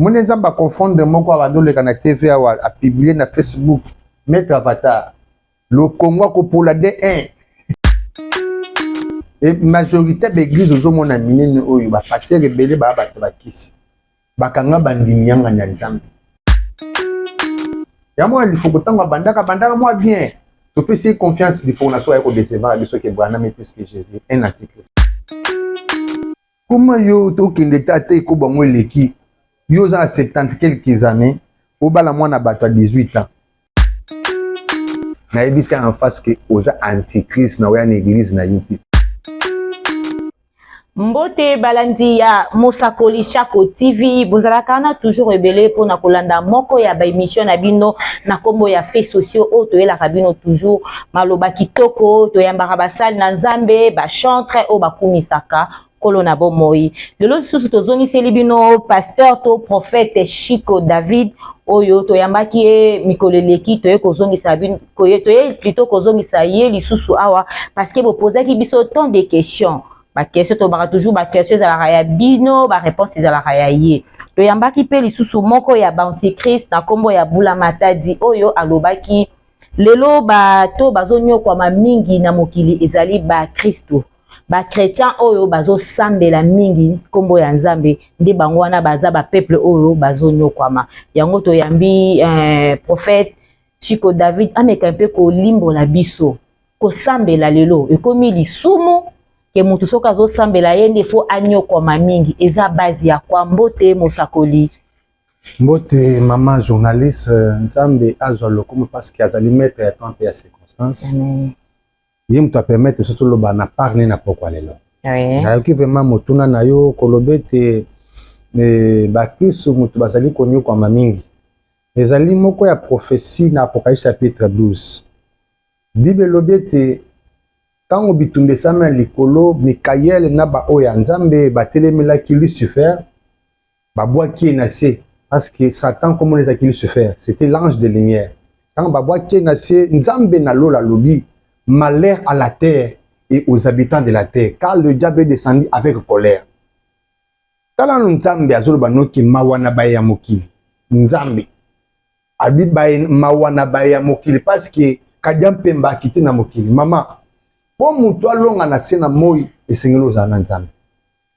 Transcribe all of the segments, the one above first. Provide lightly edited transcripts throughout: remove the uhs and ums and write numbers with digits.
Moni Nzambe aconfondre moko abandi oleka na TV awa, apublie na Facebook, Maître Avatar, le Congo akopola de 1. Et majorité ba église ozomona minene oyo ba pasteur ebele ba bato bakisi bakanga bandimi yanga na Nzambe. Ya mwa lifoko ntango abandaka bandaka mwa bien, topesi ye confiance. Lifoko na so aye kodecevoir biso ke Branham est plus que Jésus, un antichrist. Comment yo tokende te ata ekobo yango eleki yo oza na 70 quelques années, obala mwana bato ya 18 ans? Nayebisi en face ke oza antichrist na oya na église na yo te. Mbote balandi ya Mosakoli Chako TV, bozalaka wana toujours ebele mpona kolanda moko ya baémission na bino na nkombo ya Faits Sociaux, oyo toyelaka bino toujours maloba kitoko. Toyambaka basali na Nzambe, bachantre oyo bakumisaka Nkolo na bomoi. Lelo lisusu tozongiseli bino pasteur to prophète Chico David oyo toyambaki ye mikolo eleki. Toye kozongisa bino, toye plutôt kozongisa ye lisusu awa parce que bopozaki biso tant de questions. Baquestion tobaka toujours, baquestion ezalaka ya bino, baréponse ezalaka ya ye. Toyambaki mpe lisusu moko ya baantichrist na nkombo ya Bula Matadi oyo alobaki lelo bato bazonyokwama mingi na mokili ezali bakristo, bachrétien oyo bazosambela mingi nkombo ya Nzambe, nde bango wana baza bapeuple oyo bazonyokwama. Yango toyambi prophète Chico David ameka mpe kolimbola biso kosambela lelo ekomi lisumu, ke motu soki azosambela ye nde fo anyokwama mingi. Eza base ya kwa? Mbote, mosakoli. Mbote, mama journaliste. Nzambe azwa lokumu parce que azali maître ya temps mpe ya circonstance. Ye moto apermettre biso toloba na part ne na pokwa lelo. Nayoki vraiment motuna na yo koloba ete bakristo moto bazali konyokwama mingi. Ezali moko ya prophétie na Apocalypse chapitre 12. Bible elobi ete ntango bitumba esami na likolo, Mikael na baoyo ya Nzambe batelemelaki Lucifer, babwaki ye na se, parce que Satan komona ezalaki Lucifer, c'était l'ange de lumière. Ntango babwaki ye na se, Nzambe na lola alobi: «Malheur à la terre et aux habitants de la terre, car le diable est descendu avec colère.» Tala nano, Nzambe azoloba noki mawa na baye ya mokili. Nzambe abi mawa na baye ya mokili parce que kadia mpemba akiti na mokili. Mama, mpo moto alonga na se na moi, esengeli ozala na Nzambe.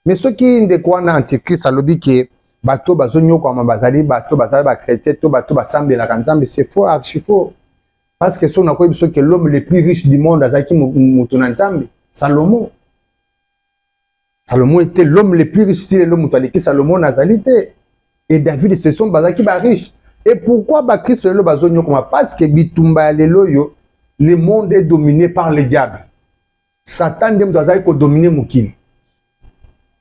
Mais soki ndeko wana antichrist alobi ke bato bazonyokwama bazali bato bazali bachrétien to bato basambelaka Nzambe, c'est faux, archi faux, parce que soki nakoyebi soki l'homme le plus riche du monde azalaki moto na Nzambe, Salomo. Salomo était l'homme le plus riche. Ti lelo moto aleki Salomo nazali te. Et David, ce sont bazalaki bariche. Et pourquoi bakristo lelo bazonyokoma? Parce que bitumba ya lelo oyo, le monde est dominé par le diable. Satan nde moto azali kodomine mokili.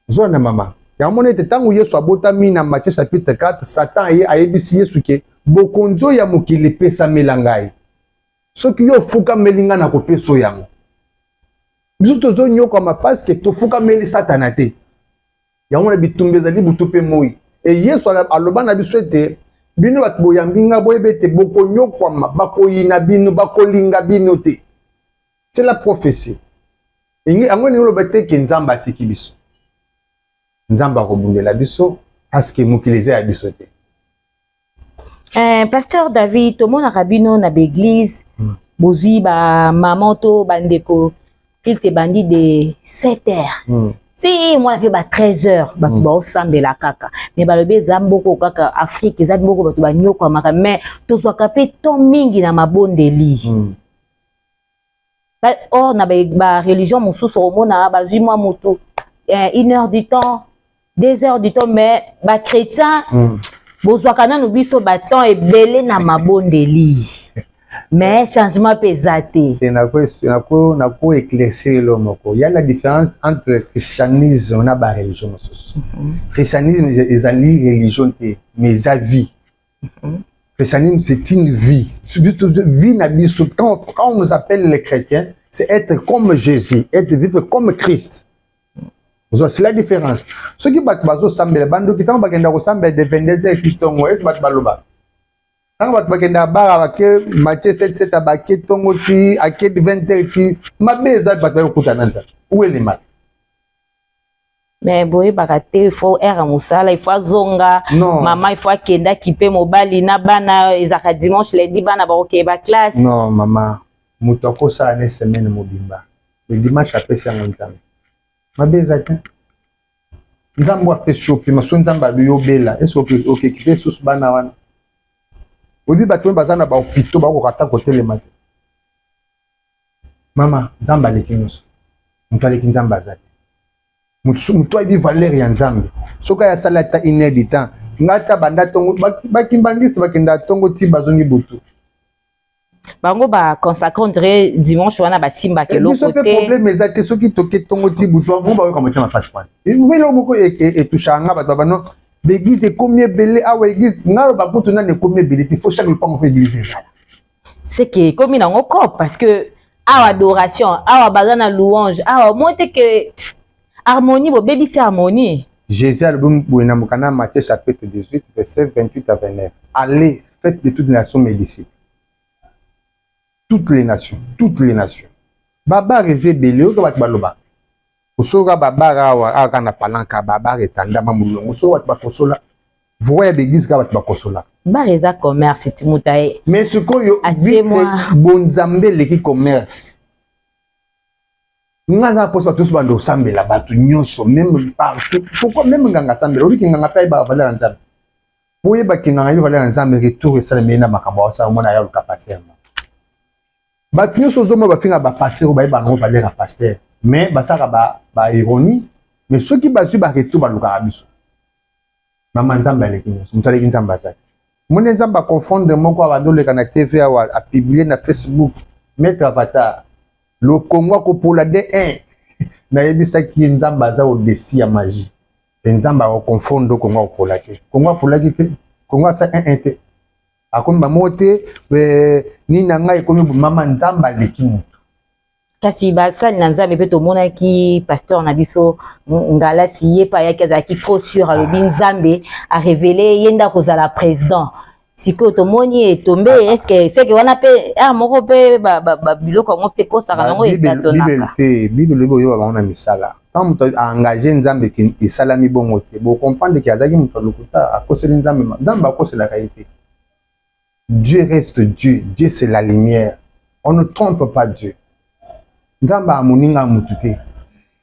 Ozwana mama, yango mona ete ntango Yesu abotami na Matthieu chapitre 4, Satan aye ayebisi Yesu ke bokonzi oyo ya mokili epesamela ngai, soki yo ofukameli ngai na kopesa yango. Biso tozonyokwama parce que tofukameli Satana te. Yango na bitumba ezali butu mpe moi. E Yesu aloba na biso ete bino bato boyambi nga, boyebi ete bokonyokwama, bakoyina bino, bakolinga bino te. C'est la prophétie. Yango elingi oloba te ke Nzambe atiki biso. Nzambe akobundela biso parce que mokili eza ya biso te. Pasteur David, tomonaka bino na baeglise, bozwi bamama to bandeko, culte ebandi de 7 heures ti mwana mpe ba 13 heures, bato baosambela kaka. Mais balobi eza mboko kaka Afrique, eza mboko bato banyokwamaka, mais tozwaka mpe temps mingi na mabondeli. Or na bareligion mosusu omona bazwi mwa motu 1 heure du temps, 2 heures du temps, mais bachrétien bozwaka nanu biso batemps ebele na mabondeli, mais changement mpe eza te. Nako éclaircir elo moko ya la différence entre christianisme na bareligion mosusu. Christianisme ezali religion te, mais eza vie. Christianisme, c'est une vie, vie na biso. Quand on nous appelle les chrétiens, c'est être comme Jésus, être vivre comme Christ. C'est la différence. Soki bato bazosambela, bandoki ntango bakenda kosambela de 22 heures ntongo esi bato baloba, ntango bato bakenda bara bake Matthieu 7 7, bake ntongo ti ake 20 heures ti mabe eza, bato bayokutana Nzambe. Où est le mal? Mais boyebaka te, il faut heure ya mosala, il faut azonga. Non. Mama, il faut akendaki mpe mobali na bana, ezalaka dimanche, lundi bana bakokeye baclasse. Non, mama, moto akosala ne semaine mobimba, le dimanche apesi yango Nzambe. Mabe eza te. Nzambe apesi yo pema. So Nzambe alobi obela, ese okeki te susu bana wana? Oyebi bato oyo baza na bahôpitaux, bakoka ata kotelema te. Mama, Nzambe aleki nyonso. Moto aleki Nzambe aza te. Moto ayebi valeur ya Nzambe, soki ayasali ata une heure du temps, ngai ata banda ntongo, bakimbangisi bakenda ntongo ti bazongi butu. Bango baconsacre, on dirait dimanche wana basimbaka biso eloko mpe te. Problème eza te. Soki toke ntongo ti butu, bango bayoka motema mpasi wana. Eloko moko etouchaka nga, bato babano baéglise ekomi ebele awa. Église, ngai bakutu nani, ekomi ebele te. Faut chaque lopango faut église ezala. C'est que ekomi nango cop, parce que awa adoration, awa baza na louange, awa mo te ke harmonie, bobebisi harmonie. Jésus alobi boye na mokanda Matthieu chapitre 18, verset 28 à 29: "Allez, faites de toutes les nations mes disciples." Toutes les nations, toutes les nations. Babar eza ebele. Oyo bato balobaka, osoka babar awa, awa kaka na palanka, babar etandama molongo. Soki bato bakosola voie ya baéglise, kaka bato bakosolaka. Bar eza commerce, ti moto aye. Mais sikoyo Atie bonzambe eleki commerce. Nga aza mposa bato nyonso bando osambela, bato nyonso, même partout. Pourquoi même nganga asambela? Obiki nganga mpe ayebaka valeur ya Nzambe. Po oyebaki nganga ayebi valeur ya Nzambe, retour esalemeli na makambo aosala. Omona ya luka pasteur, bato nyonso ozomona bafinga bapasteur oyo bayeba yango valeur ya pasteur, mais basalaka baironie. Mais soki bazwi baretour, balukaka biso. Mama, Nzambe aleki nyonso. Moto aleki Nzambe azali. Moni Nzambe aconfondre moko abandi oleka na TV awa, apublie na Facebook: "Maître Avatar, le Congo akopola de 1." Nayebisaki ye, Nzambe aza au-dessus ya magie te. Nzambe akoconfondre Congo akopola te. Congo apolaki te. Congo asa 1 1 te, akomi bamoko te. Nini na ngai ekomi? Mama, Nzambe aleki moto. Kasi basali na Nzambe mpe, tomonaki pasteur na biso Ngalasi, ye mpe ayaki, azalaki trop sûr, alobi Nzambe arévéler ye nde akozala président. Sikoyo tomoni etombe. Est-ce seke wana mpe ere moko mpe biloko yango mpe ekosaka nango, etatonaka? Te, Bible elobi oyoba bango na misala. Ntango moto aengage Nzambe ke esalami bongo te, bocomprendre ke azalaki moto alokuta, akoseli Nzambe. Nzambe akoselaka ye te. Dieu reste Dieu. Dieu, c'est la lumière, on ne trompe pas Dieu. Nzambe amoninga ya motu te.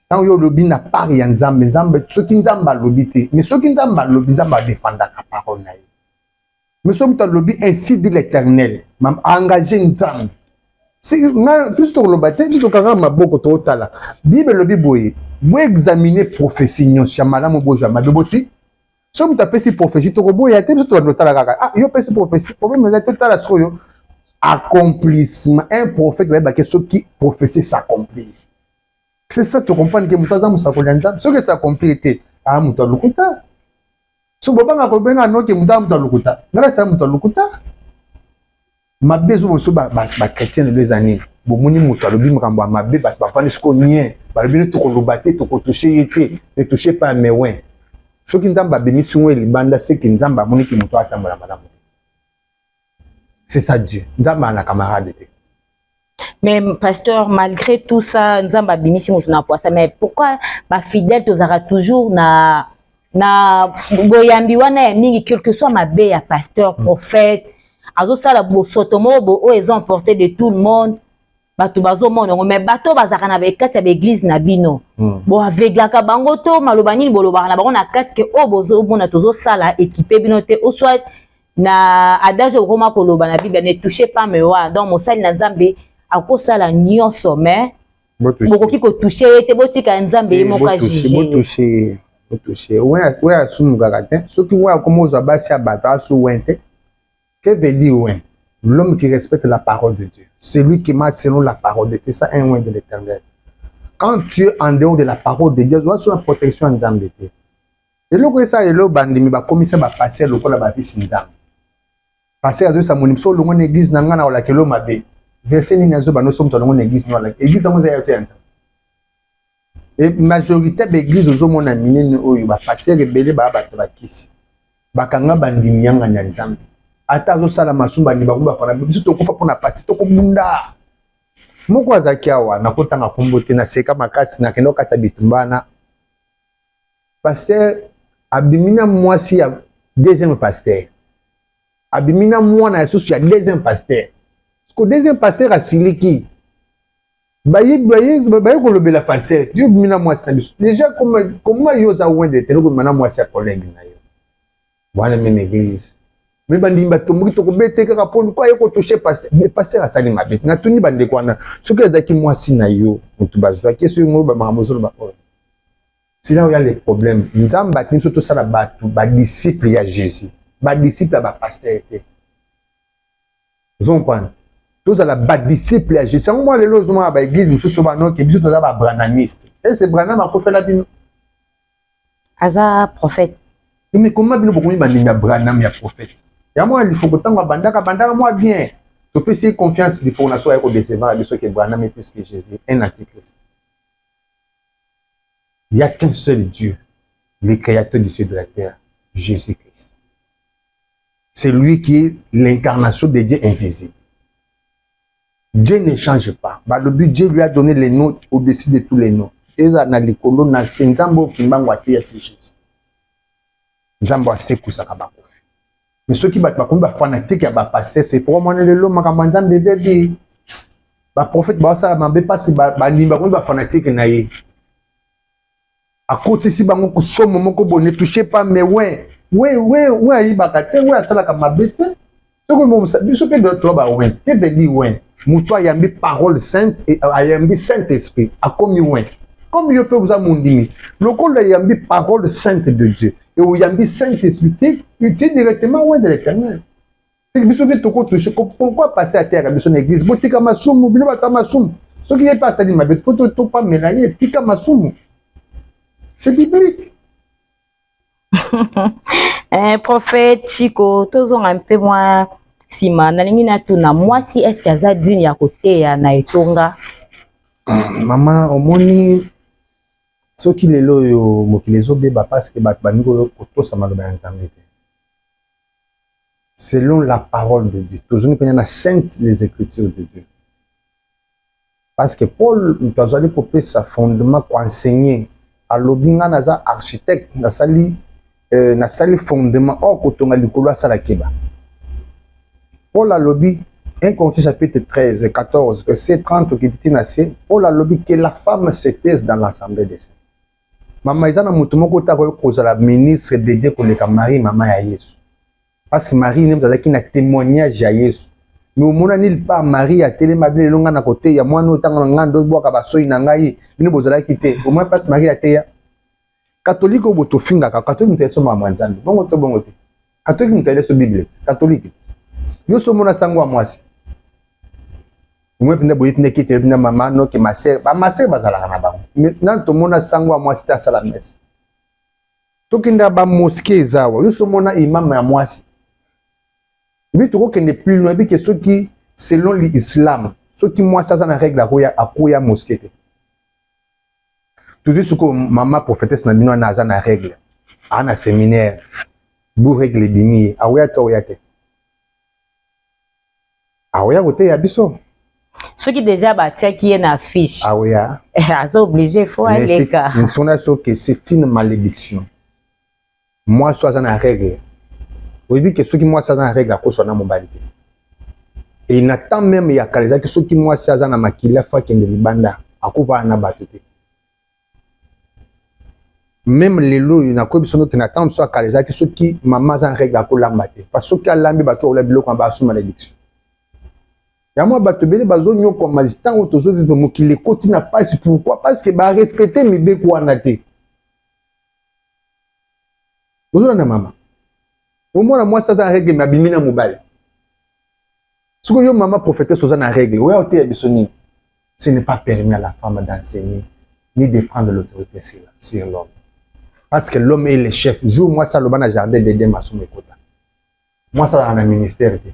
Ntango yo olobi na part ya Nzambe, Nzambe, soki Nzambe alobi te, mais soki Nzambe alobi, Nzambe adefendaka parole na ye. Mais soki moto alobi "ainsi dit l'Éternel", engage Nzambe, biso tokoloba te. Biso tokanga maboko, totala. Bible elobi boye: boexamine prophétie nyonso, ya malamu bozwa, mabe boti. Soki moto apesi prophétie, tokoboya te. Biso tobanda totala kaka: "Ah, yo opesi prophétie, problème eza." Totala sikoyo accomplissement. Un prophète, bayebake soki prophétie s'accomplir, c'est ça tocomprendre ke moto aza mosakoli ya Nzambe. Soki es'accomplir te, aa moto alukuta. So bobanga kobenga noki moto aa moto alukuta. Ngai asala moto alukuta mabe. Ezo boso bachrétien lelo eza nini? Bomoni moto alobi makambo ya mabe, bato bafandi sikoyo nie, balobi ne tokoloba te, tokotouche ye te, ne touche pas mes. Soki Nzambe abimisi ngo libanda, seke Nzambe amoniki moto atambola malamu. C'est ça Dieu. Nzambe ana camarade te. Mais pasteur, malgré tout ça, Nzambe abimisi moto na poisa, mais pourquoi bafidèle tozalaka toujours na boyambi wana ya mingi, quel que soit mabe ya pasteur, prophète azosala, bosoto moko bo oyo eza emporté de tout le monde, bato bazomona yango, mais bato bazalaka na kati ya baéglise na bino, boaveuglaka bango to maloba nini bolobaka na bango na kati ke oyo bozomona tozosala équipe bino te? Ou soit na adage okoma koloba na Bible: "Ne touchez pas mes oints." Donc mosali na Nzambe akosala nyonso, mais bokoki kotouche ye te, botika Nzambe ye moko ajuge. Botouche, botouche oyo asumukaka te. Soki oyo akoma ozwa basi ya bato, asu oint te. Que veut dire oint? L'homme qui respecte la parole de Dieu, celui qui marche selon la parole de Dieu, c'est ça un oint de l'Éternel. Quand tu es en dehors de la parole de Dieu, oza sur la protection ya Nzambe te. Eloko esala lelo, bandimi bakomisa bapasteur lokola bavisi Nzambe. Pasteur azoyesa monimi so olongo na église na ngai na olaka elo mabe. Verset nini azoba? No so moto alongo na église no, alaka église yango eza ya to ya Nzambe. E majorité baéglise ozomona minene oyo, bapasteur ebele baya bato bakisi, bakanga bandimi yangani ya Nzambe. Ata azosala masumu, bandimi bango bafana. Biso tokufa mpona pasi, tokobunda. Moko azalaki awa, nakotanga nkombo te, naseka makasi, nakende kokata bitumba wana. Pasteur abimi na mwasi ya deuxième pasteur, abimi na mwana ya susu ya deuxième pasteur. Ko deuxième pasteur asiliki, baye baye baye kolobela pasteur: yo obimi na mwasi na biso déjà, comment yo oza oint de tele kobima na mwasi ya collègue na yo wana, même église? Mais bandimi batomboki: tokobete kaka mpo ko aye kotouche pasteur. Mais pasteur asali mabe. Natuni bandeko wana: soki ezalaki mwasi na yo moto bazwaki, soki ngo bamakambo ozoloba oyo? C'est là où il y a les problèmes. Nzambe atindi biso tosala bato badisciple ya Jésus, badisciple ya bapasteur te. Ozocomprendre? Tozala badisciple ya Jésus. Yango mwa lelo ozomona baéglise mosusu banoke biso toza babranhamiste. Ese Branham akofela bino? Aza prophète. Mais comment bino bokomi bandimi ya Branham, ya prophète? Ya mwa Lifoko, ntango abandaka, bandaka mwa bien, topesi ye confiance. Lifoko na so aye kodécevoir biso ke Branham est plus que Jésus, un antichrist. Il n'y a qu'un seul Dieu, le créateur du ciel et de la terre, Jésus-Christ. C'est lui qui est l'incarnation de Dieu invisible. Dieu ne change pas. Bah, le but, Dieu lui a donné les noms au-dessus de tous les noms. Eza na likolo na se. Nzambe oyo Kimbangu ateya, si Jésus. Nzambe asekusaka bakufi. Mais soki bato bakomi bafanatike ya bapasteur, c'est pourquoi mwana lelo makambo ya Nzambe ebebi. Baprophète baosala mabe mpasi, bandimi bakomi bafanatike na ye, akotisi bango kosomo moko boye: ne touche pas. Mais we we we ayibaka te, we asalaka mabe te. Soki biso mpe toa baoint te, vedi oint, moto ayambi parole sainte, ayambi Saint Esprit, akomi oint. Comme yo mpe oza mondimi, lokola ayambi parole sainte de Dieu et oyambi Saint Esprit te, tu es directement oint de l'Éternel. Biso mpe tokotouche. Pourquoi pasteur ateyaka biso na église: botika masumu, bino bato ya masumu? Soki ye mpe asali mabe, fo topamela ye: tika masumu. C'est biblique. Prophète Chiko, tozonga mpe mwa nsima. Nalingi natuna: mwasi, est-ce aza digne ya koteya na etonga? Mama, omoni, soki lelo oyo mokili ezobeba, parce que bato baningi kotosa maloba ya Nzambe te. Selon la parole de Dieu, tozongi mpenza na sainte les écritures de Dieu, parce que Paul moto azali kopesa fondement, koenseigner. Alobi: nga naza architecte, nasali fondement or kotonga likolo asala keba. Paul alobi, 1 Corinthiens chapitre 13 14 verset 30 okiti na se, Paul alobi que la femme se taise dans l'assemblée des saints. Mama, eza na moto moko te akoki kozala ministre de Dieu koleka Marie, mama ya Yesu, parce que Marie nde moto azalaki na témoignage ya Yesu. Mais omona nulle part Marie atelema: bino lelo ngai na koteya mwana oyo, ntango na ngai ndobwaka basoi na ngai, bino bozalaki te. Omoi place Marie ateya? Katolike oyo botofingaka, katolike moto ayesi makambo ya Nzambe bongo to bongo te. Katolike moto ayeleso Bible. Katolike nyonso omona sango ya mwasi omoi mpenza boye mpenza eketele mpenza mama noke masere, bamasere bazalaka na bango. Nani tomona sango ya mwasi te asala messe? Tokenda bamosquée, eza awa nyonso, omona imam ya mwasi? Ebi tokokende plus loin, ebike soki selon l'islam, soki mwasi aza na règle, akoya mosquée te. Tozwi sikoyo mama prophétesse na bino wana aza na règle, aa na séminaire, bu règle ebimi ye, akoya to akoya te? Akoya koteya biso? Soki déjà batiaki ye na fiche, akoya. Aza obligé, fo aleka. Sona soki c'est une malédiction, mwasi aza na règle. Oyebi ke soki mwasi aza na règle, akoswa na mobali te. E na temps même ya kala, ezalaki soki mwasi aza na makili, afo akende libanda, akovanda na bato te. Même lelo oyo nakoyebi biso noke na temps mosusu ya kala, ezalaki soki mama aza na règle, akolamba te, parce soki alambi, bato bakolia biloko na basu malédiction. Yango bato ebele bazonyokwama ntango tozovivre, mokili ekoti na mpasi. Pourquoi? Parce que barespecte mibeko wana te. Ozolanda, mama? Omona mwasi aza na règle mais abimi na mobali. Soki yo mama prophétesse oza na règle, oya oteya biso nini? Ce n'est pas permis à la femme d'enseigner ni de prendre l'autorité sur l'homme, parce que l'homme est le chef. Jour mwasi aloba na jardin d'Eden, masumu ekota. Mwasi azalaka na ministère te.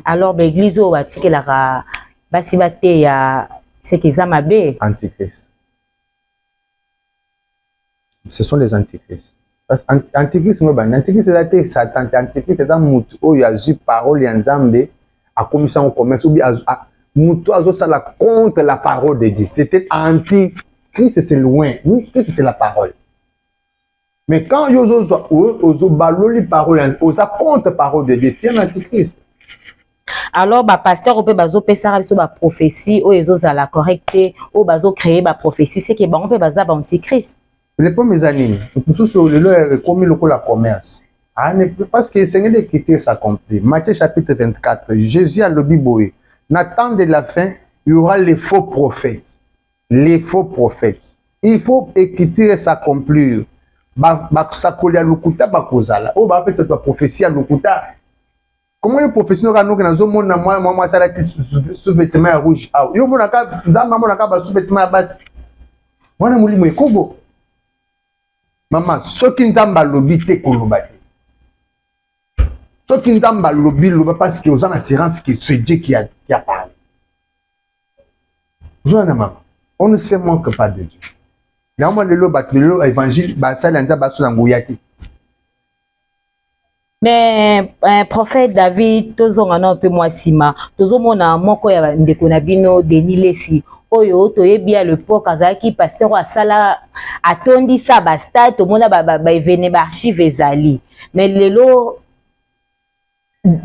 Alors baéglise oyo batikelaka basi bateya, seke eza mabe? Antichrist, ce sont les antichrists. Antichrist ngo bani? Antichrist eza te Satan te. Antichrist eza motu oyo azwi parole ya Nzambe, akomisi yango commerce, obi motu azosala contre la parole de Dieu. C'était antichrist, c'est loin. Oui, Christ, c'est la parole. Mais quand yo ozozwa, ozobaloli parole, oza contre parole de Dieu, tu es un antichrist. Alors bapasteur oyo mpe bazopesaka biso baprophétie oyo ezozala correct te, oyo bazocréer baprophétie, c'est que bango mpe baza baantichrist? Le problème eza nini? Mosusu lelo ekomi lokola commerce. Ah, parce que esengeli écriture s'accomplir. Matthieu chapitre 24, Jésus alobi boye: na temps de la fin, il y aura les faux prophètes. Les faux prophètes, il faut écriture s'accomplir. Basakoli ya lokuta bakozala, oyo bapesa baprophétie ya lokuta. Comment yo prophétie noka noki? Nazomona mwa mwa mwasi alati sous-vêtement ya rouge awa. Yo omonaka Nzambe amonaka basous-vêtement ya basi wana? Molimo ekobo. Mama, soki Nzambe alobi te, koloba te. Soki Nzambe alobi, loba, parce que oza na assurance que c'est Dieu qui a parlé. Ozwana mama, on ne se manque pas de Dieu. Yango mwa lelo bato, lelo évangile, basali ya Nzambe basoza nguya te. Mais prophète David, tozonga nano mpe mwa nsima. Tozomona moko ya bandeko na bino, Denis Lesi, oyo toyebi ya l'époque azalaki pasteur oyo asala, atondisa bastade, tomona baévénement, baarchive ezali. Mais lelo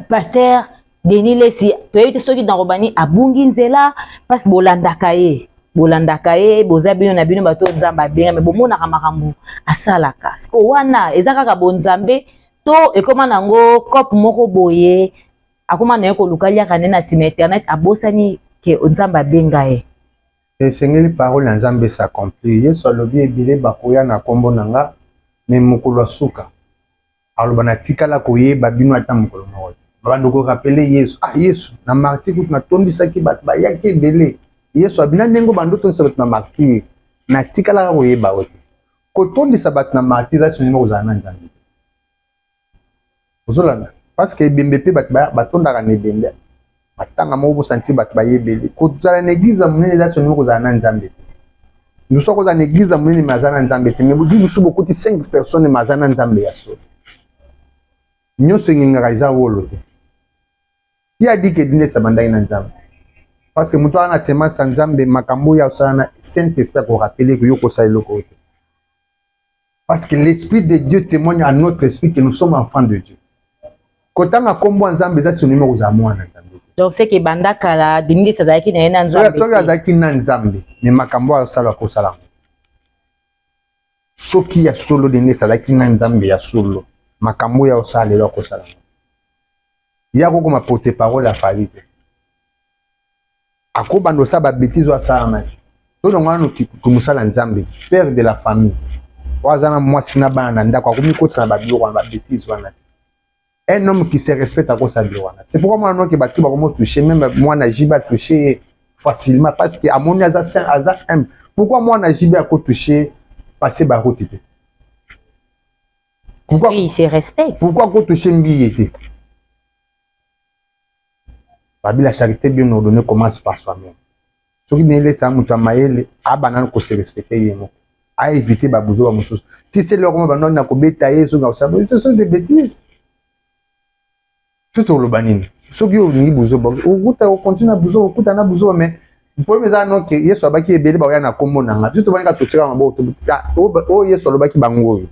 pasteur Denis Lesi, toyebi te soki nakobani abungi nzela, parce que bolandaka ye, bolandaka ye, boza bino na bino bato oyo Nzambe abenga, me bomonaka makambo asalaka. Siko wana eza kaka bonzambe to ekóma nango cope moko boye, akóma na ye koluka liaka nde na nsima internet, abosani ke Nzambe abenga ye? Esengeli parole ya Nzambe s'accomplir. Yesu alobi ebele bakoya na nkombo na nga, me mokolo ya suka aloba: natikala koyeba bino ata mokolo moko te. Babanda korappeler Yesu: ah Yesu, na Martyr kutu natondisaki bato, bayaki ebele. Yesu abina ndenge bando otondisa bato na Martyr, natikalaka koyeba yo te. Kotondisa bato na Martyr eza synonyme kozala na Nzambe te. Ozolanda? Parce que ebembe mpe bato batondaka na ebembe, matanga moko bosanti bato bayebeli. Kozala na église ya monene eza synonyme kozala na Nzambe te. Mosu akozala na église ya monene, me aza na Nzambe te. Mais église mosusu bokuti 5 personnes, me aza na Nzambe ya solo. Nyonso engengaka eza wolo te. Ye adike Denis abandaki na Nzambe, parce que moto aza na semence ya Nzambe, makambo oyo asala na Saint Esprit akorappeler ko yo kosala eloko oyo te, parce que l'Esprit de Dieu témoigne à notre esprit que nous sommes enfants de Dieu. Kotanga nkombo ya Nzambe eza synonyme kozala mwana Nzambe. Donc c'est que banda kala Denis azalaki na ye na Nzambe? Soki azalaki na Nzambe, me makambo oyo asala, kosala yango. Soki ya solo Denis azalaki na Nzambe ya solo, makambo oyo osala lelo, akosala yango. Ye akokoma porte parole afali te, akobanda osala babêtises oyo asalama te. Tozongo nano komosala Nzambe. Père de la famille oyo aza na mwasi na bana na ndako, akomi kotisa na babiloko wana, babêtises wana te. Un homme qui se respecte akosala biloko wana. C'est pourquoi mwana noki bato bakomo toucher, même mwana JB atouche ye facilement, parce que amoni aza saint, aza humble. Pourquoi mwana JB akotouche passé Baruti te? Pourquoi il se respecte. Pourquoi akotouche Mbiye te? Babi, la charité bien ordonnée commence par soi-même. Soki nelesa moto ya mayele abanda kose respecter ye moko, aéviter babuzoba mosusu. Ti se loko mo banda na kobeta ye, soki akosala, ce sont des bêtises. To toloba nini? Soki olingi buzoba, okuta, okontinue na buzoba, okuta na buzoba. Mais problème eza noke Yesu abaki ebele bakoya na nkombo na nga. Biso tobandika, totika maboko oyo Yesu alobaki bango oyo.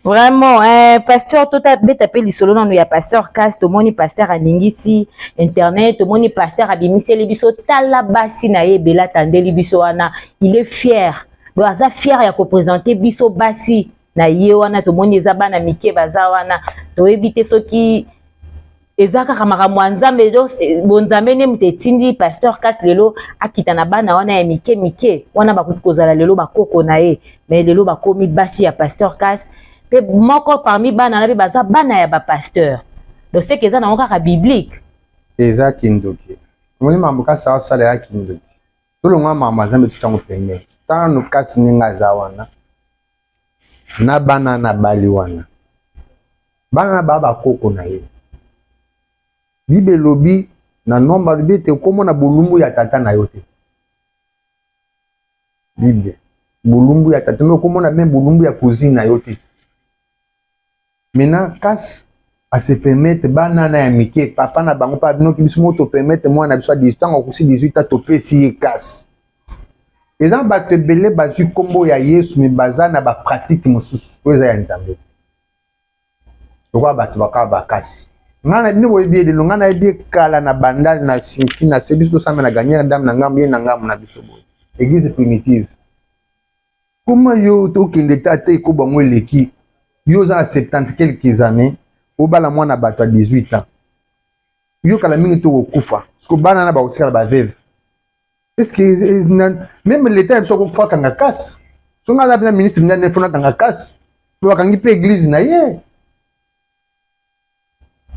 Vraiment, eh, pasteur, tobeta mpe lisolo nano ya pasteur Kas. Tomoni pasteur aningisi internet, tomoni pasteur abimiseli biso, tala basi na ye ebele atandeli biso wana. Il est fier, donc aza fier ya koprésenter biso basi na ye wana. Tomoni eza bana mike baza wana. Toyebi te soki eza kaka makambo ya Nzambe, bonzambe nde moto etindi pasteur Kasi lelo akita na bana wana ya mike mike wana. Bakoki kozala lelo bakoko na ye, mais lelo bakomi basi ya pasteur Kasi. Mpe moko parmi bana na mpe baza bana ya bapasteur. Donc c'est que eza nango kaka biblique? Eza kindoki. Omoni makambo Kasi aosala ya kindoki. Tolongwa makambo ya Nzambe, totango pembeni. Tano Kasi ndenge aza wana na bana na bali wana, bana na baa bakoko na ye. Bible elobi na Nombre, alobi ete okomona bolumbu ya tata na yo te. Bible, bolumbu ya tata, me okomona me bolumbu ya cousine na yo te. Maintenant Kasi ase permettre bana na ya mike, papa na bango mpe abinoki. Biso moko topermettre mwana biso ya 18 ntango akosi 18 a, topesi ye Kasi. Eza bato ebele bazwi nkombo ya Yesu, me baza na bapratike mosusu oyo eza ya Nzambe. Lokola bato bakaka bakasi. Ngai na bino boyebi ye lelo, ngai nayebi ye kala na Bandal na Sinki na se, biso tosamba na Ganière Dame na ngambo, ye na ngambo na biso boye. Église primitive. Comment yo tokende te ata ekobo yango eleki, yo oza na 70 quelques années, obala mwana bato ya 18 ans. Yo kala mingi tokokufa, siko bana na bakotikala ba veuve. Est-ce que même l'État ya biso akokufa akanga kasi? So ngai aza mpenza ministre nde fona akanga kasi. Mpe bakangi mpe église na ye.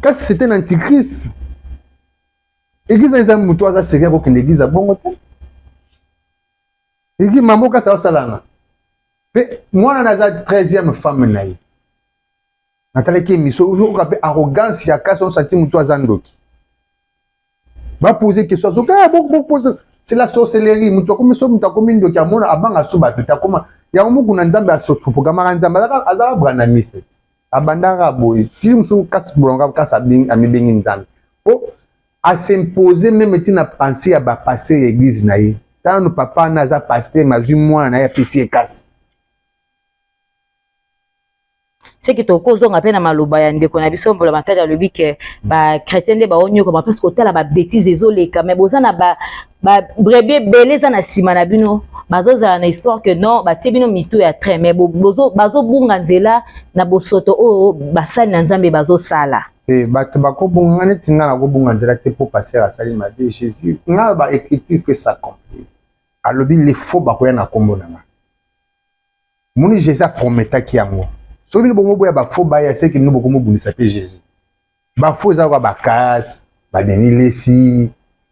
Kasi c'était un antichrist. Église eza moto aza sérieux akokende église ya bongo te. Église mambo kasi aosalanga. Mpe mwana na aza 13e femme na ye. Natalaki émission oyoka mpe arrogance ya kasi osati moto aza ndoki. Bapose question azoka bopose, c'est la sorcellerie. Moto akomi so, moto akomi ndoki, amona abanga so bato te, akoma yango moko na Nzambe asoprogrammaka. Nzambe azalaka branamiste, abandaka boye ti mosusu kasi bolonga kasi amibengi Nzambe po as'impose même ntina pensée ya bapasteur ya église na ye. Tano papa wana aza pasteur, mazwi mwana na ye, apesi ye kasi. Seki tokozonga mpe na maloba ya ndeko na biso Mbola Matadi, alobi ke bachrétien nde baonyokama parce kotala babêtises ezoleka, mais boza na babrebis ebele eza na nsima na bino, bazozala na espoir que non, batie bino mitu ya train, mais bazobunga nzela na bosoto oyo basali na Nzambe bazosala. Te, bato bakobunga neti nga nakobunga nzela te mpo pasteur asali mabe. Jésus nga ba écriture fait s'accomplir, alobi les faux bakoya na nkombo na nga. Moni Jésus aprometaki yango. Soki bino bongo boya bafaux baya, seki bino bokomobundisa mpe Jésus. Bafaux eza kaka bakase badeni lesi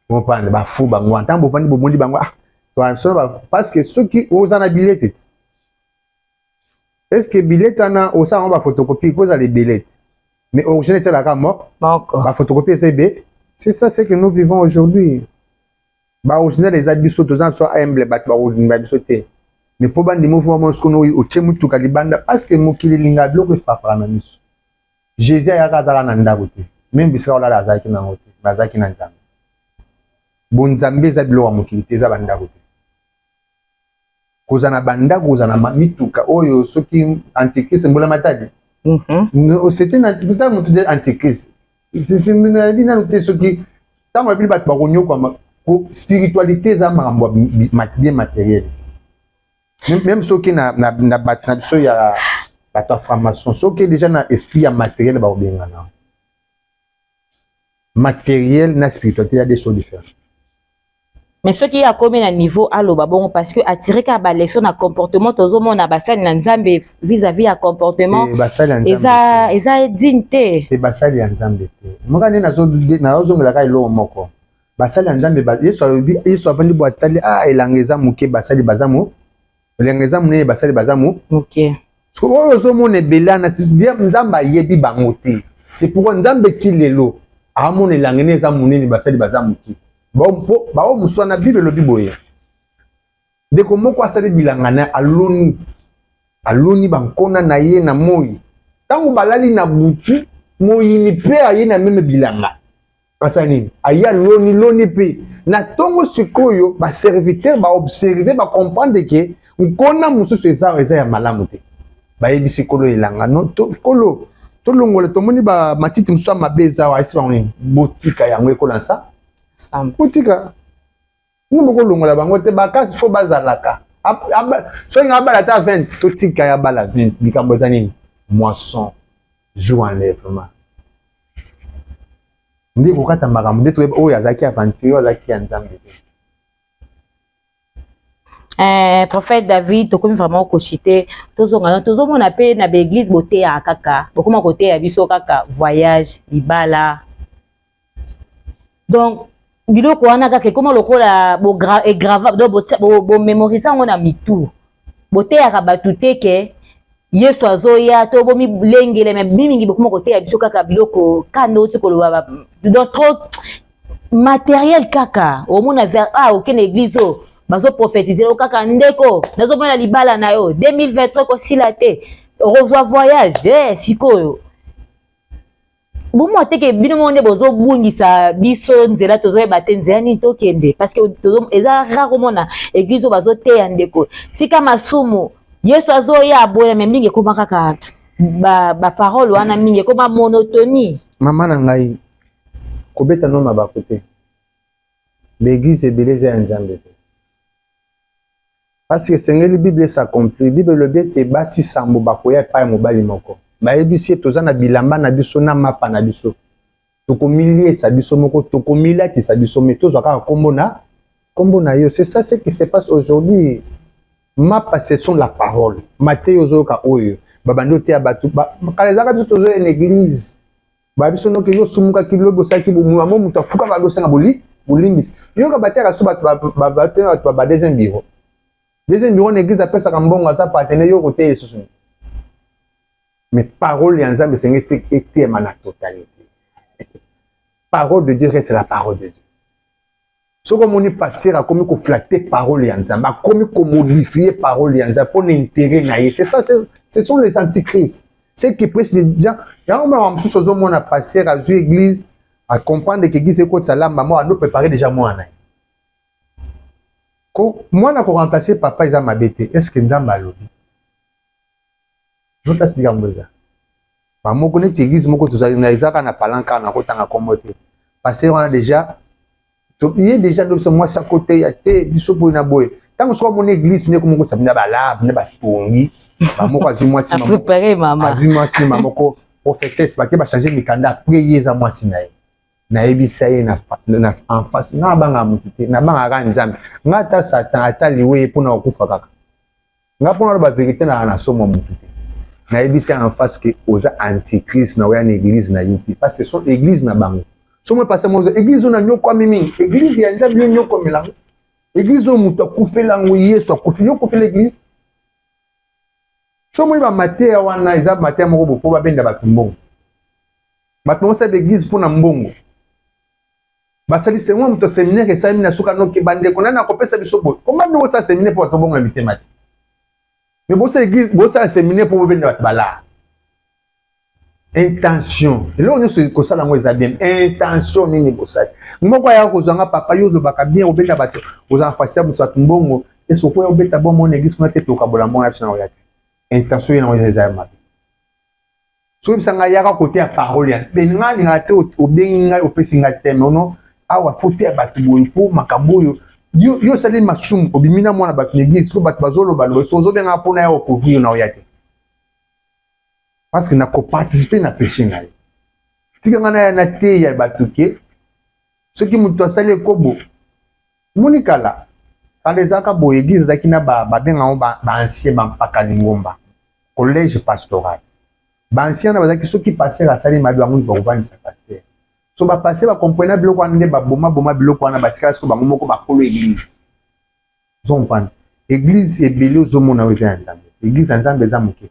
comprendre bafaux bango wana. Ntango bovandi bomoni bango, ah, parce que soki oza na bilete, est ce que bilete wana osala yango baphotocopie kozala ebele te, mais original etialaka moko, baphotocopie eza ebe. C'est ça ce que nous vivons aujourd'hui. Baoriginal eza biso, toza biso humble, bato bakolinga biso te, mais mpo bandima ofuma mona sikono oyo otie mutuka libanda, parce que mokili elingaka biloko efrapaka na miso. Jésus ayaka azalaka na ndako te, même bisika olala azalaki nango te, mais azalaki na Nzambe. Bonzambe eza biloko ya mokili te, eza bandako te. Kozala na bandako, kozala na mituka oyo, soki antichrist Mbola Matadi, c'était na motu de antichrist, nayebi nanu te. Soki ntango yabili bato bakonyokwama, spiritualité eza makambo ya bien matériel. Même soki na bato na biso ya bato ya franc-maçon, soki déjà na esprit ya matériel, bakobengana. Matériel na spiritualité ya des choses différentes. Mais soki ye akomi na niveau aloba bongo, parce que atire kaka baleçon na comportement, tozomona basali na Nzambe vis-à-vis ya comportement eza digne te. Te, basali ya Nzambe te. Moka nde nazozongelaka eloko moko, basali ya Nzambe. Yesu alobi, Yesu avandi bo atali, ah, elanga eza moke, basali baza mo, elanga eza monene, basali baza mo moke. Oyo ozomona ebele wana, Nzambe ayebi bango te. C'est pourquoi Nzambe ti lelo amona elanga ne eza monene, basali baza moke. Bao mosu wana, Bible elobi boye: ndeko moko asali bilanga na aloni, aloni bankona na ye na moi. Ntango balali na butu, moyini mpe aye na même bilanga, asala nini? Aye aloni loni mpe na ntongo. Sikoyo baserviteur baobserve, bacomprendre ke nkona mosusu eza ya malamu te. Bayebisi kolo elanga: no, kolo, tolongola, tomoni bamatiti mosusu ya mabe eza awa. Ayesi bango nini? Botika yango ekola nsa, botika ngo, bokolongola bango te. Bakasi fo bazalaka. Soki nga abala ata 20, totika ya bala 20. Likambo eza nini? Moisson, jour enlèvement nde kokata makambo, nde toyeba oyo azalaki aventure, oyo azalaki ya Nzambe te. Prophète David, tokomi vraiment koshite, tozonga, tozomona mpe na baeglise boteyaka kaka, bokoma koteya biso kaka voyage, libala, donc biloko wana kaka ekoma lokola egrava, donc bomémorise yango na mitu. Boteyaka bato te ke Yesu azoya to bomilengele, me mingi bokoma koteya biso kaka biloko kanda oti koloba, donc trop matériel kaka. Omona vers, ah, okende église oyo bazoprophétise o kaka: ndeko, nazomona libala na yo 2023 kosila te, okozwa voyage. Sikoyo Bomona te ke bino moko nde bozobungisa biso nzela, tozoyeba te nzela nini tokende, parce que eza rare omona église oyo bazoteya: "Ndeko, tika masumu, Yesu azoya." Boya me mingi ekóma kaka baparole wana, mingi ekóma monotonie. Mama na ngai, kobeta no mabako te. Baéglise ebele eza ya Nzambe te, parce que esengeli Bible es'accomplir. Bible elobi ete basi 7 bakoya epai ya mobali moko, bayebisi ye: "Toza na bilamba na biso na mapa na biso, tokomiliesa biso moko, tokomilatisa biso, me tozwa kaka nkombo na yo." C'est ça ce qui se passe aujourd'hui. Mapa, ce sont la parole. Mateyo ozoyoka oyo babandi oteya bato kala, ezalaka biso tozoya na église, babiso noki yo osumukaki lobi, osalaki mo moto afukaka, adosenga bolimbisi. Yoka, bateyaka so bato, bato ba deuxième bureau, deuxième bureau na église, apesaka mbongo, aza partenaire yo koteya lisusu. Mais parole ya Nzambe esengeli eteyema na totalité. Parole de Dieu reste la parole de Dieu. Soki omoni pasteur akomi koflatter parole ya Nzambe, akomi komodifier parole ya Nzambe mpo na intérêt na ye, c'est ça, ce sont les antichrists, ceux qui prêchent déjà. Yango mona mosusu, ozomona pasteur azwi église, acomprendre ke église ekotisa lamba mo ando préparer déjà mwana ye. Mwana koremplacer papa eza mabe te. Est ce que Nzambe alobi notasi likambo eza bamoko neti église moko tozali, ezaka na palanka, na kotanga kombo te. Pasteur wana déjà ye déjà ndo biso mwasi akoteya te, biso boye na boye. Ntango soki amoni église nde komokotisa bina balabe nde batongi bamoko, azwi mwasi, azwi mwasi moko prophétesse, bake bachanger mikanda. Après ye eza mwasi na ye. Nayebisa ye na en face: nga abangaka motu te, nabangaka Nzambe. Nga ata Satan ata liwe ye mpona kokufa kaka nga mpona aloba vérité naka na somo motu te. Nayebisi en face ke oza antichrist na oya na église na yo te, parce que so église na bango so moi pasteur mo église oyo na nyokwami mingi. Église ya Nzambe yo nyokomelango, église oyo moto akufela yango, Yesu akufi, yo okufela église. So moi bamateya wana eza mateya moko bo mpo babenda bato mbongo. Bato bosala église mpo na mbongo. Basali mwa moto séminaire esalemi na suka noki bandeko nani akopesa biso boye. Koma bino bosala séminaire mpo bato bongo na mitema te, mais bosala église, bosala séminaire mpo bobenda bato balaa. Intention, eloko nyonso kosala yango eza bien. Intention nini bosali? Moko ayaka kozwa nga: "Papa, yo ozobaka bien, obenda bato, ozala facile ya bosa bato mbongo, ese okoya obeta bo mona église kuna te, tokabola mbongo na biso na oya te." Intention ye nango eza ya mabe. Soki oyebisa ngai yaka kote ya parole ya mpe ngai alingaka te, obengi ngai, opesi ngai teme ono awa po te ya bato boye, mpo makambo oyo yo osali masumu, obimi na mwana bato na église, soki bato bazolobaloba, so ozobengaka mpona ya ocouvrir na oya te, parce que nakoparticiper na péché na ye. Tika ngai naya na teya bato ke soki moto asali ekobo. Moni kala kala ezalaka boye: église ezalaki na babengango baancien, bampaka lingomba, collège pastoral. Baancien na bazalaki, soki pasteur asali mabe, bango bakovandisa pasteur. So bapasteur bakomprena biloko wana nde babomaboma biloko wana, batikala siko bango moko bakolo église. Ozocomprendre? Église ebele ozomona oyo eza ya Nzambe, église ya Nzambe eza moke.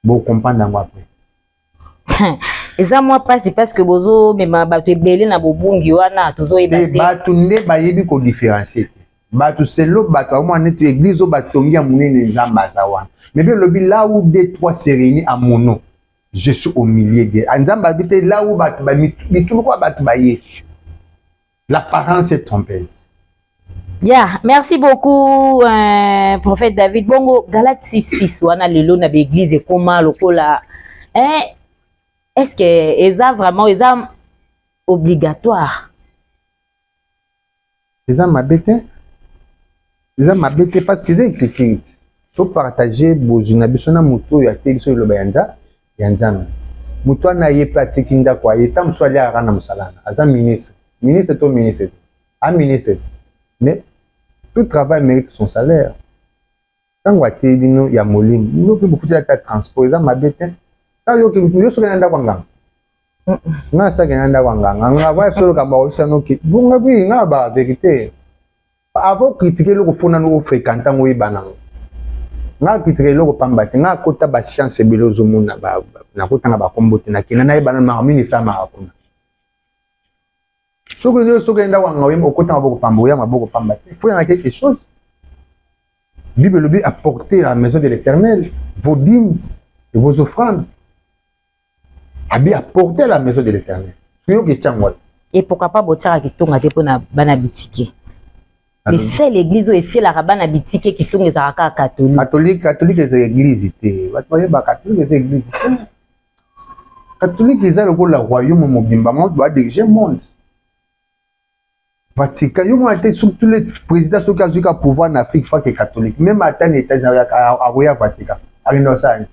Bocomprendre yango après. Eza mwa mpasi, parce que bozomema bato ebele na bobungi wana, tozoyeba te. Bato nde bayebi kodifférencier te. Bato selo, bato bamona neti église oyo batongi ya monene, Nzambe aza wana. Mais mpe elobi: "Là où deux, trois se réunissent à mon nom, je suis au milieu de." Nzambe abi te là où bato bituluku ya bato baye. L'apparence est trompeuse. Yeah, merci beaucoup, prophète David. Bongo Galate 6 wana lelo na baéglise ekoma lokola, hein, est-ce que eza vraiment eza obligatoire? Eza mabe te, eza mabe te, parce que eza écriture. Topartage bozwi na biso na motu oyo ateki biso liloba ya Nzambe. Motu wana ye mpe atiki ndako, aye ta mosusu aliaka na mosala wana, aza ministre, ministre to ministre te, a ministre te, mais tout travail mérite son salaire. Ntango ateyi bino ya molimo, bino mpe bofuteli ata transport, eza mabe te. Ntango yo soki na ndako ya nganga, nga asalaki na ndako ya nganga, nga va solo kamba koyebisa noki bonga bi nga ba vérité. Avant critiquer eloko, fo nanu ofréquente yango, oyeba nango. Nga critiquer eloko pamba te. Nga akota bascience ebele, ozomona nakotanga bakombo te, nakenda nayeba nanu makambo mingi esalamaka kuna. Soki yo soki ndako ya nganga, okota maboko pamba, oya maboko pamba te, faut yana quelque chose. Bible elobi: "Apporter à la maison de l'Éternel vos dîmes et vos offrandes." Abi apporter la maison de l'Éternel. Soki etyango wana. Et pourquoi pas botiaka kitunga te mpona bana bitike? Le seul église oyo etielaka bana bitike kitunga ezalaka kaka catholique. Catholique, catholique eza église te. Bato bayeba, catholique eza église te. Catholique eza lokola royaume mobimba, moto badirige monde. Vatican, yo mona te, surtout le président, soki azwi ka pouvoir na Afrique, fake catholique. Même ata na États-Unis, akoya Vatican, akende osala nini?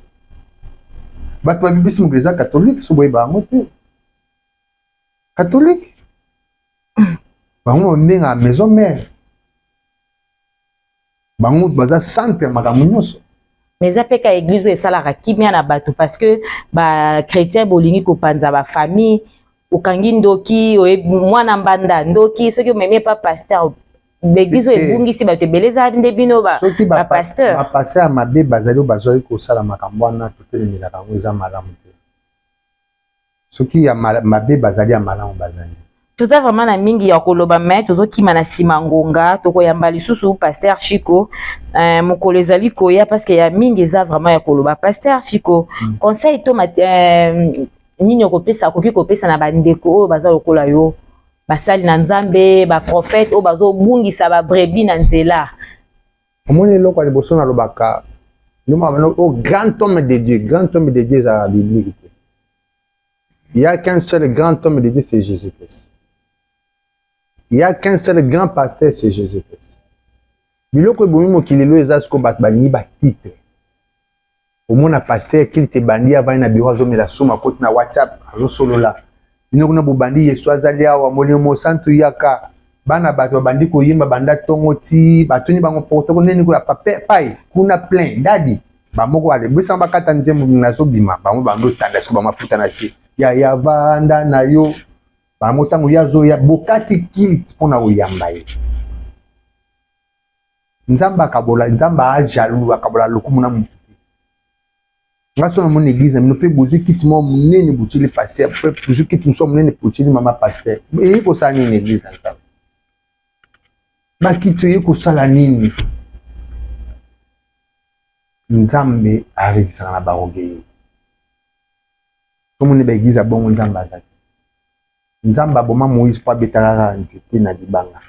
Bato babibisi mokili eza catholique. So boyeba yango te, catholique bango babengaka maison mère, bango baza centre ya makambo nyonso. Mais eza mpe ka église oyo esalaka kimia na bato, parce que bachrétien bolingi kopanza bafamille. Okangi ndoki, mwana mbanda ndoki, soki omemi epa pasteur. Baeglise oyo ebungisi bato ebele eza nde bino bapasteur. Bapasteur ya mabe bazali oyo bazwaki kosala makambo wana, totelemelaka yango, eza malamu te. Soki ya mabe bazali, ya malamu bazali. Toza vraiment na mingi ya koloba, mais tozokima na nsima ngonga. Tokoyamba lisusu pasteur Chico mokolo ezali koya, parce que ya mingi eza vraiment ya koloba. Pasteur Chico, conseil to nini okopesa, akoki kopesa na bandeko oyo baza lokola yo, basali na Nzambe, baprophète oyo bazobungisa babrebis na nzela? Omoni, eloko ya liboso nalobaka, o grand homme de Dieu, grand homme de Dieu ezalaka biblique te. Il y a qu'un seul grand homme de Dieu, c'est Jésus-Christ. Il y a qu'un seul grand pasteur, c'est Jésus-Christ. Biloko ebomi mokili lelo eza siko bato balingi batitre. Omona pasteur, culte ebandi, avandi na bureau, azomela suma, akoti na WhatsApp, azosolola. Bino kuna bobandi Yesu azali awa, Molimo Mosantu yaka. Bana bato babandi koyemba banda ntongo ti batuni bango protocole nini kuna pai kuna plein dadi. Bamoko balebisanga bakata nzembo, nazobima, bango bando otanda siko bamafuta na se ya ya vanda na yo. Bango ntango ye azoya, bokati culte mpona koyamba ye. Nzambe akabola, Nzambe ajaloux, akabola lokumu na motu te. Nga so namoni église na bino mpe bozwi kiti moko monene, botieli pasteur, mpe bozwi kiti mosusu monene, botieli mama pasteur, eyi kosala nini? Église na Nzambe, bakiti oye kosala nini? Nzambe arekisaka na baorgueil. Tomoni baeglise ya bongo, Nzambe aza te. Nzambe aboma Moïse mpo abetaka kaka nzete na libanga.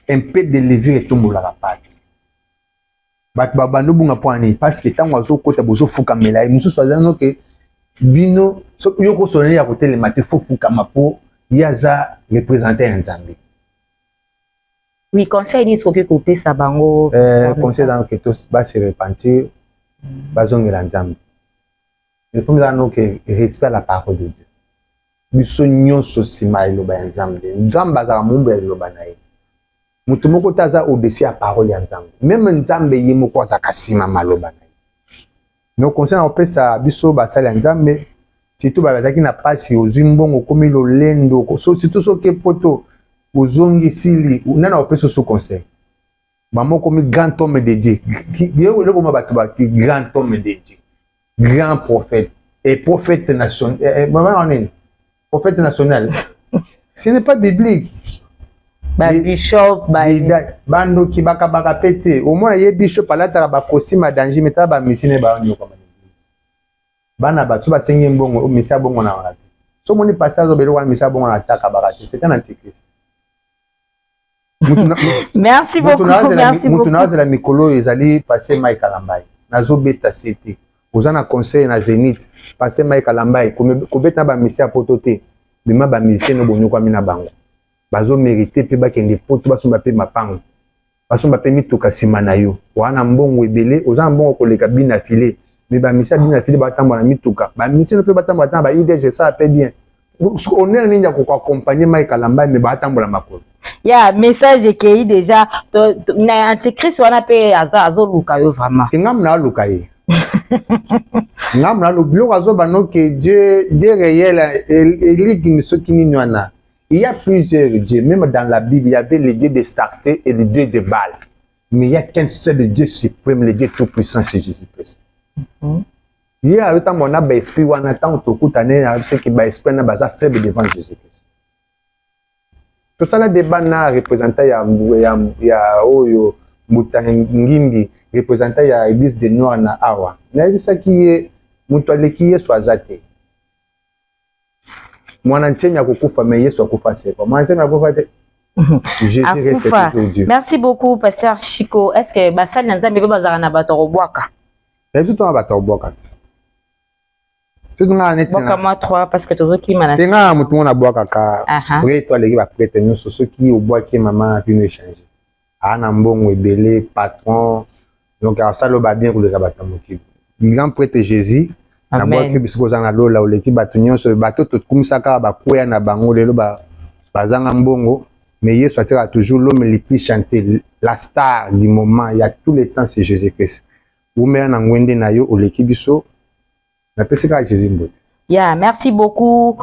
Un peu de levure etombolaka pâte. Bato babandi obunga mpo nini? Parce que ntango azokota, bozofukamela ye. Mosusu aza noke bino, soki yo kosona ya kotelema te, fo fukama mpo ye aza représentant ya Nzambe. Oui, conseil nini soki kopesa bango? Conseil eza noke base repentir, bazongela Nzambe. Le premier eza noke respect à la parole de Dieu. Biso nyonso nsima ya liloba ya Nzambe. Nzambe azalaka mombo ya liloba na ye. Moto moko te aza au-dessus ya parole ya Nzambe. Même Nzambe ye moko azalaka nsima maloba na ye. Donc conseil na kopesa biso basali ya Nzambe, surtout bazalaki na mpasi, ozwi mbongo, okomi lolendo, surtout soki poto ozongi esili, nani akopesa oso conseil? Bamo okomi grand homme de Dieu, eloko ma bato bati grand homme de Dieu, grand prophète et prophète national, mama nini, prophète national, ce n'est pas biblique. Babishop. Bandoki bakabaka mpe te. Omona ye bishop alataka bacostume ya danger, mais tala bamisine baonyokama. Bana bato basengi mbongo, misi abongo na wana te. So omoni pasteur azobela eloko wana, misi abongo na atakabaka te, c'est un antichrist. Merci beaucoup, merci. Mutu nazela mikolo oyo ezali pasteur Mike Kalambai. Nazobeta se te, oza na conseil na Zénith. Pasteur Mike Kalambai, kobeta na bamisi ya poto te. Bima bamisien no bonyokwami na bango, bazomérite mpe bakende poto, basomba mpe mapango, basomba mpe mituka nsima na yo. Wana mbongo ebele, oza na mbongo koleka bina file, mais bamisi ya bina file batambola na mituka, bamisi no mpe batambola ta na ba idg, esala mpe bien. Honneur nini ya kokoaccompagne Mike Kalambai, mais batambola makolo? Ya message ekei déjà na antichrist wana mpe aza azoluka yo vraiment. Ngamu na aluka ye, ngamu na biloko azoba noke Dieu, Dieu réel eliki soki nini wana. Il y a plusieurs dieux. Même dans la Bible, il y avait le dieu de Starté et le dieu de Baal, mais il y a qu'un seul Dieu suprême, le Dieu tout-puissant, c'est Jésus-Christ. Ye ayotambola na baesprit wana. Ntango tokutane, seki baesprit wana baza faible devant Jésus-Christ. Tosala débat na représentant ya oyo Mbuta Ngimbi, représentant ya église de noir na awa. Nayebisaki ye. Moto aleki Yesu aza te. Mwana Ntiemi akokufa, mais Yesu akufa sekwa. Mwana Ntiemi akufa te. Jésus reste toujours Dieu. Merci beaucoup, pasteur Chico. Est-ce que basali na Nzambe mpe bazalaka na bato ya kobwaka? Na biso tona bato ya kobwaka te. Soki nga neti bwaka mwa 3 parce que tozokima na te, nga motu moko nabwakaka prêtre, aleki baprêtre nyonso. Soki obwaki, mama na bino échange, aa na mbongo ebele, patron, donc asala oyo babien koleka bato ya mokili. Grand prêtre Jésus, nabwaki bisika oza na lola, oleki bato nyonso. Bato tokumisaka bakweya na bango, lelo bazanga mbongo, mais Yesu atikaka toujours l'homme le plus chanté, la star du moment ya tous les temps, c'est Jésus Christ. Umela na ngwende na yo, oleki biso. Napesi kaka Jésus mbote. Yeah, merci beaucoup,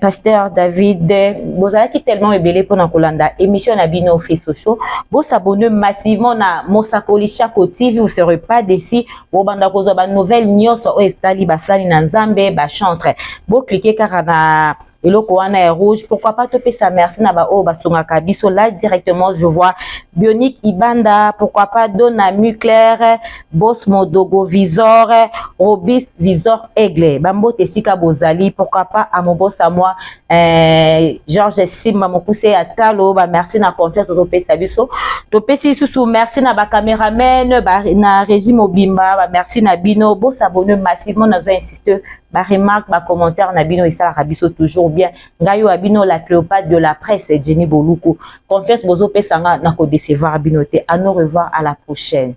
Pasteur David. Bozalaki tellement ebele mpona kolanda émission na bino Fait Sociaux. Bosabonner massivement na Mosakoli Chako TV, vous serez pas déçus. Bobanda kozwa ba nouvelle nyonso oyo etali basali na Nzambe, ba chantre. Bocliquer kaka na eloko wana ya rouge. Pourquoi pas topesa merci na baoyo basungaka biso. Là directement, je vois Bionique Ibanda, pourquoi pas Dona Muclair, Boss Modogo Visor, Robis Visor Aigle, bambote esika bozali. Pourquoi pas amobosa moi, Georges Simba Mokuse ya talo, ba merci na confiance ozopesa biso. Topesi lisusu merci na bacameraman ba, na régime mobimba, ba merci na bino. Bosabonner massivement, nazo insiste. Baremarque, bacommentaire na bino esalaka biso toujours bien. Ngai oyo ya bino, la Cléopâtre de la presse, Jenny Boluku. Confiance bozopesa nga, na kodécevoir bino te. À nous revoir à la prochaine.